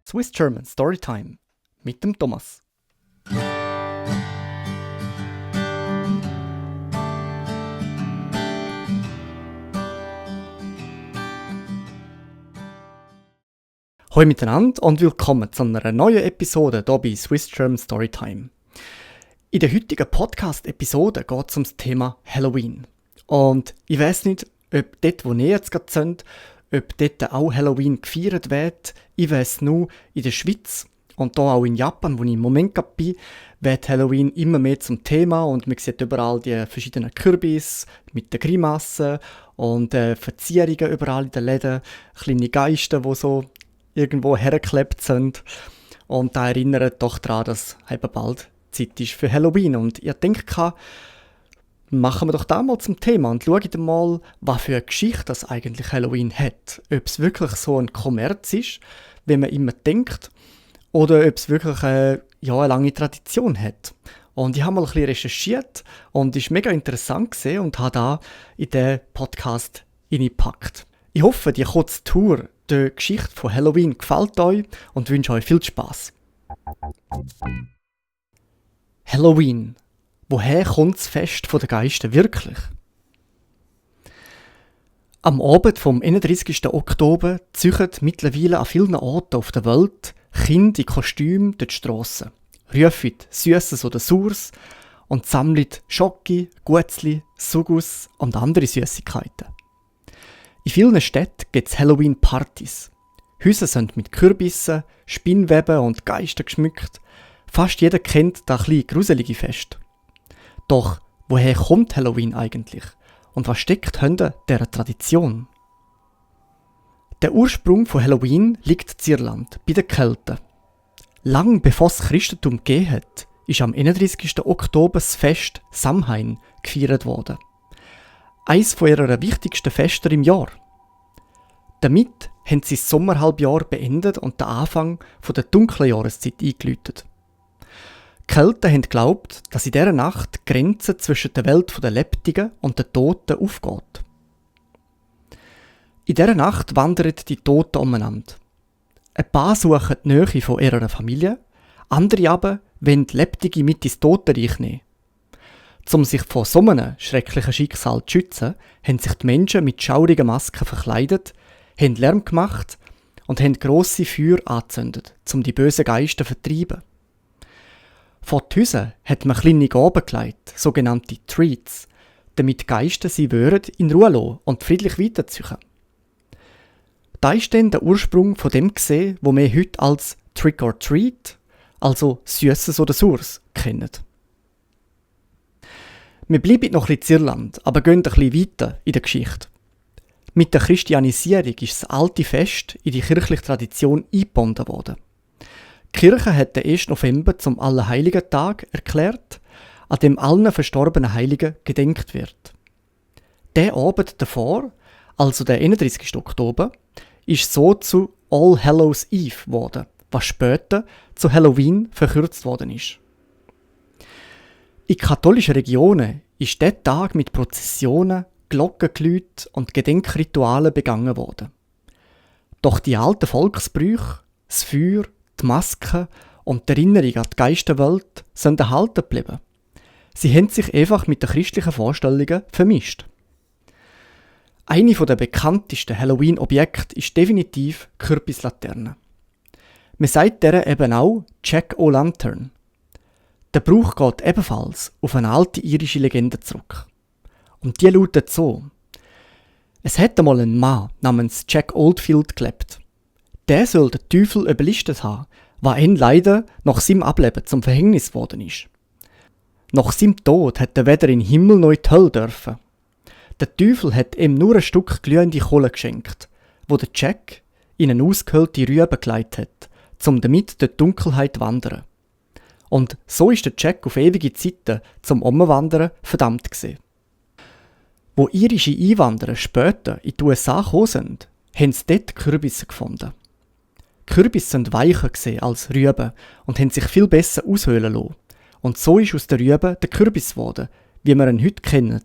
Swiss German Storytime mit dem Thomas. Hallo miteinander und willkommen zu einer neuen Episode hier bei Swiss German Storytime. In der heutigen Podcast-Episode geht es um das Thema Halloween. Und ich weiss nicht, ob dort, wo ihr jetzt gerade sind, ob dort auch Halloween gefeiert wird. Ich weiss nur, in der Schweiz und hier auch in Japan, wo ich im Moment gerade bin, wird Halloween immer mehr zum Thema und man sieht überall die verschiedenen Kürbisse mit den Grimassen und Verzierungen überall in den Läden, kleine Geister, die so irgendwo hergeklebt sind. Und da erinnert doch daran, dass eben bald Zeit ist für Halloween. Und ich denke, machen wir doch da mal zum Thema und schauen mal, was für eine Geschichte das eigentlich Halloween hat. Ob es wirklich so ein Kommerz ist, wie man immer denkt, oder ob es wirklich eine lange Tradition hat. Und ich habe mal ein bisschen recherchiert und es war mega interessant gewesen und habe da in den Podcast reingepackt. Ich hoffe, die kurze Tour der Geschichte von Halloween gefällt euch und wünsche euch viel Spass. Halloween. Woher kommt das Fest der Geister wirklich? Am Abend vom 31. Oktober ziehen mittlerweile an vielen Orten auf der Welt Kinder in Kostümen durch die Strassen, rufen Süßes oder Saures und sammeln Schoki, Guetzli, Sugus und andere Süßigkeiten. In vielen Städten gibt es Halloween-Partys. Häuser sind mit Kürbissen, Spinnweben und Geistern geschmückt. Fast jeder kennt das kleine gruselige Fest. Doch, woher kommt Halloween eigentlich? Und was steckt hinter dieser Tradition? Der Ursprung von Halloween liegt in Irland, bei den Kelten. Lang bevor es Christentum gegeben hat, ist am 31. Oktober das Fest Samhain gefeiert worden. Eines von ihrer wichtigsten Feste im Jahr. Damit haben sie das Sommerhalbjahr beendet und den Anfang der dunklen Jahreszeit eingeläutet. Die Kelten haben geglaubt, dass in dieser Nacht die Grenze zwischen der Welt der Lebenden und der Toten aufgeht. In dieser Nacht wandern die Toten umeinander. Ein paar suchen die Nähe von ihrer Familie, andere aber wollen die Lebenden mit ins Totenreich nehmen. Um sich vor so einem schrecklichen Schicksal zu schützen, haben sich die Menschen mit schaurigen Masken verkleidet, haben Lärm gemacht und haben grosse Feuer angezündet, um die bösen Geister zu vertreiben. Vor die Häuser hat man kleine Gaben gelegt, sogenannte Treats, damit die Geister sie in Ruhe lassen und friedlich weiterziehen. Da ist dann der Ursprung von dem gesehen, wo wir heute als Trick or Treat, also Süßes oder Saures, kennen. Wir bleiben noch ein bisschen in Irland, aber gehen ein bisschen weiter in der Geschichte. Mit der Christianisierung ist das alte Fest in die kirchliche Tradition eingebunden worden. Die Kirche hat den 1. November zum Allerheiligen-Tag erklärt, an dem allen verstorbenen Heiligen gedenkt wird. Der Abend davor, also der 31. Oktober, ist so zu All Hallows Eve geworden, was später zu Halloween verkürzt worden ist. In katholischen Regionen ist dieser Tag mit Prozessionen, Glockengeläuten und Gedenkritualen begangen worden. Doch die alten Volksbräuche, das Feuer, die Masken und die Erinnerung an die Geisterwelt sind erhalten geblieben. Sie haben sich einfach mit den christlichen Vorstellungen vermischt. Eine der bekanntesten Halloween-Objekte ist definitiv die Kürbislaterne. Man sagt der eben auch Jack-o'-Lantern. Der Brauch geht ebenfalls auf eine alte irische Legende zurück. Und die lautet so: Es hat einmal einen Mann namens Jack Oldfield gelebt. Der soll den Teufel überlistet haben, was ihn leider nach seinem Ableben zum Verhängnis geworden ist. Nach seinem Tod hat er weder in den Himmel noch in die Hölle dürfen. Der Teufel hat ihm nur ein Stück glühende Kohle geschenkt, wo der Jack in eine ausgehöhlte Rübe gelegt hat, um damit durch die Dunkelheit zu wandern. Und so ist der Jack auf ewige Zeiten zum Umwandern verdammt gewesen. Wo irische Einwanderer später in die USA gekommen sind, haben sie dort Kürbisse gefunden. Kürbisse sind weicher als Rüben und haben sich viel besser aushöhlen lassen. Und so ist aus der Rübe der Kürbis geworden, wie wir ihn heute kennen.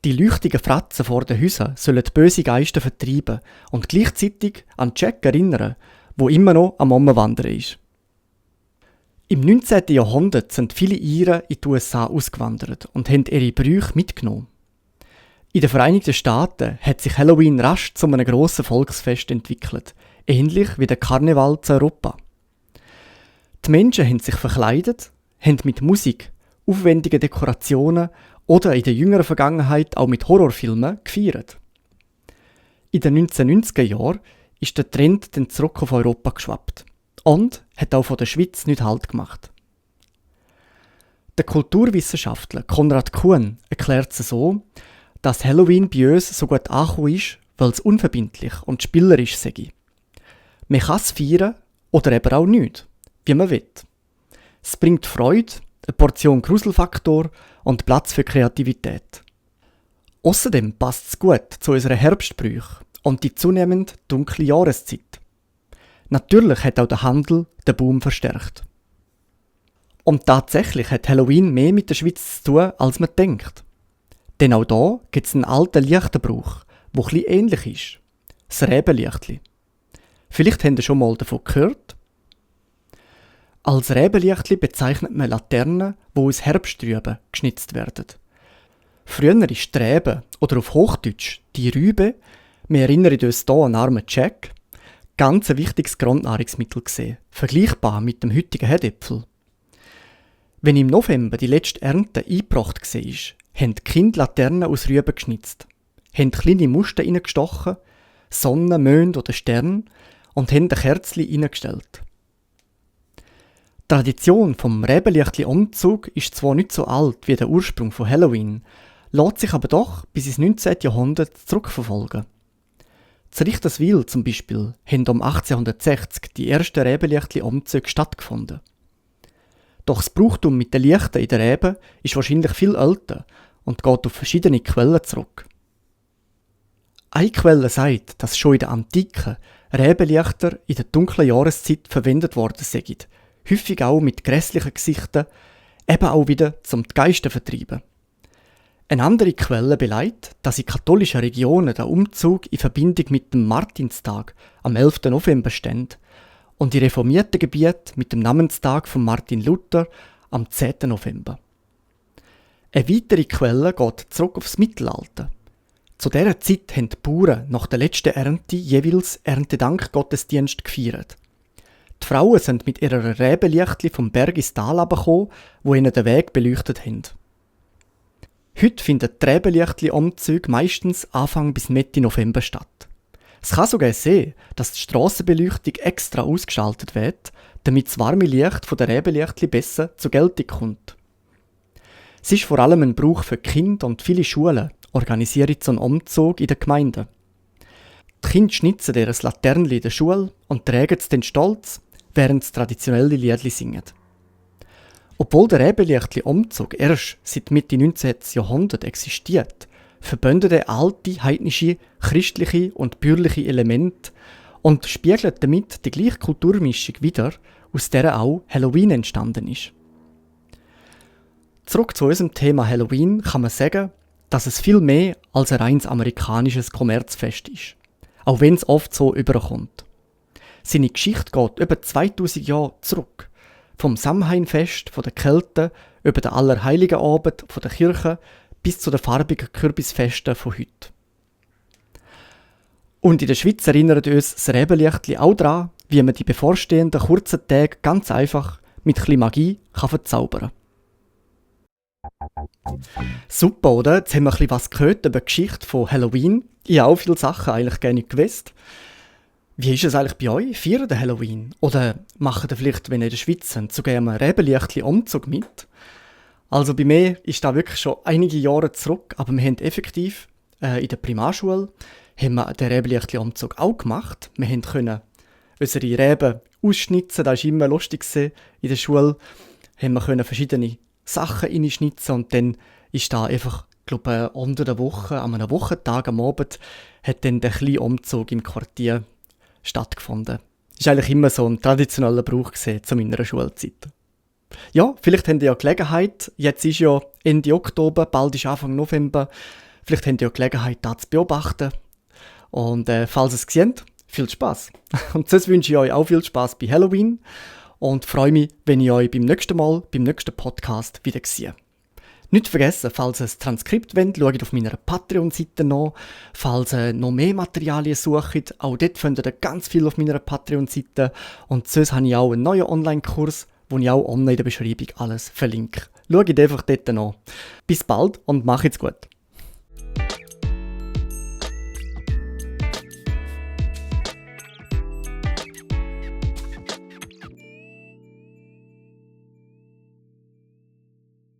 Die leuchtigen Fratzen vor den Häusern sollen böse Geister vertreiben und gleichzeitig an Jack erinnern, wo immer noch am Umwandern ist. Im 19. Jahrhundert sind viele Iren in die USA ausgewandert und haben ihre Bräuche mitgenommen. In den Vereinigten Staaten hat sich Halloween rasch zu einem grossen Volksfest entwickelt, ähnlich wie der Karneval zu Europa. Die Menschen haben sich verkleidet, haben mit Musik, aufwendigen Dekorationen oder in der jüngeren Vergangenheit auch mit Horrorfilmen gefeiert. In den 1990er Jahren ist der Trend dann zurück auf Europa geschwappt und hat auch von der Schweiz nicht Halt gemacht. Der Kulturwissenschaftler Konrad Kuhn erklärt es so, dass Halloween bei uns so gut angekommen ist, weil es unverbindlich und spielerisch sei. Man kann es feiern oder eben auch nicht, wie man will. Es bringt Freude, eine Portion Gruselfaktor und Platz für Kreativität. Außerdem passt es gut zu unseren Herbstbräuchen und die zunehmend dunkle Jahreszeit. Natürlich hat auch der Handel den Boom verstärkt. Und tatsächlich hat Halloween mehr mit der Schweiz zu tun, als man denkt. Denn auch hier gibt es einen alten Lichterbrauch, der etwas ähnlich ist. Das Rebenlichtli. Vielleicht habt ihr schon mal davon gehört. Als Rebenlichtli bezeichnet man Laternen, die aus Herbstrüben geschnitzt werden. Früher ist die Rebe, oder auf Hochdeutsch die Rübe, wir erinnern uns hier an armen Jack, ganz ein wichtiges Grundnahrungsmittel gesehen, vergleichbar mit dem heutigen Herdäpfel. Wenn im November die letzte Ernte eingebracht war, haben die Kinder Laternen aus Rüben geschnitzt, haben kleine Muster reingestochen, Sonne, Mond oder Stern und haben ein Kerzchen reingestellt. Die Tradition vom Rebenlichtli-Umzug ist zwar nicht so alt wie der Ursprung von Halloween, lässt sich aber doch bis ins 19. Jahrhundert zurückverfolgen. Zu Richterswil zum Beispiel haben um 1860 die ersten Rebenlichtli-Umzüge stattgefunden. Doch das Brauchtum mit den Lichtern in der Reben ist wahrscheinlich viel älter und geht auf verschiedene Quellen zurück. Eine Quelle sagt, dass schon in der Antike Rebenlichter in der dunklen Jahreszeit verwendet worden sind, häufig auch mit grässlichen Gesichtern, eben auch wieder zum die Geister vertreiben. Eine andere Quelle belegt, dass in katholischen Regionen der Umzug in Verbindung mit dem Martinstag am 11. November steht und in reformierten Gebieten mit dem Namenstag von Martin Luther am 10. November. Eine weitere Quelle geht zurück aufs Mittelalter. Zu dieser Zeit haben die Bauern nach der letzten Ernte jeweils Erntedankgottesdienst gefeiert. Die Frauen sind mit ihren Rebenlichtli vom Berg ins Tal herabgekommen, wo ihnen den Weg beleuchtet haben. Heute finden die Rebenlichtli-Umzüge meistens Anfang bis Mitte November statt. Es kann sogar sein, dass die Strassenbeleuchtung extra ausgeschaltet wird, damit das warme Licht von der Rebenlichtli besser zur Geltung kommt. Es ist vor allem ein Brauch für Kinder und viele Schulen organisieren so einen Umzug in der Gemeinde. Die Kinder schnitzen ihr Laternli in der Schule und tragen es dann stolz, während sie traditionelle Liedli singen. Obwohl der Rebenlichtli-Umzug erst seit Mitte 19. Jahrhundert existiert, verbindet er alte, heidnische, christliche und bürgerliche Elemente und spiegelt damit die gleiche Kulturmischung wider, aus der auch Halloween entstanden ist. Zurück zu unserem Thema Halloween kann man sagen, dass es viel mehr als ein reines amerikanisches Kommerzfest ist, auch wenn es oft so überkommt. Seine Geschichte geht über 2000 Jahre zurück. Vom Samhainfest von der Kelten über den Allerheiligenabend von der Kirche bis zu den farbigen Kürbisfesten von heute. Und in der Schweiz erinnert uns das Rebenlichtli auch daran, wie man die bevorstehenden kurzen Tage ganz einfach mit ein bisschen Magie verzaubern kann. Super, oder? Jetzt haben wir ein bisschen was gehört über die Geschichte von Halloween. Ich habe auch viele Sachen eigentlich gar nicht gewusst. Wie ist es eigentlich bei euch? Feiert ihr Halloween? Oder macht ihr vielleicht, wenn ihr in der Schweiz seid, sogar einen Rebenlichtli-Umzug mit? Also bei mir ist das wirklich schon einige Jahre zurück, aber wir haben effektiv in der Primarschule haben wir den Rebenlichtli-Umzug auch gemacht. Wir können unsere Reben ausschnitzen, das war immer lustig in der Schule. Wir können verschiedene Sachen reinschnitzen und dann ist da einfach, glaube ich, unter der Woche, an einem Wochentag am Abend, hat dann der kleine Umzug im Quartier stattgefunden. Das war eigentlich immer so ein traditioneller Brauch zu meiner Schulzeit. Ja, vielleicht habt ihr ja Gelegenheit, jetzt ist ja Ende Oktober, bald ist Anfang November, vielleicht habt ihr ja Gelegenheit, das zu beobachten. Und falls ihr es seht, viel Spaß. Und sonst wünsche ich euch auch viel Spaß bei Halloween und freue mich, wenn ich euch beim nächsten Podcast wieder sehe. Nicht vergessen, falls ihr ein Transkript wollt, schaut auf meiner Patreon-Seite nach. Falls ihr noch mehr Materialien sucht, auch dort findet ihr ganz viel auf meiner Patreon-Seite. Und sonst habe ich auch einen neuen Online-Kurs, wo ich auch unten in der Beschreibung alles verlinke. Schaut einfach dort nach. Bis bald und macht's gut.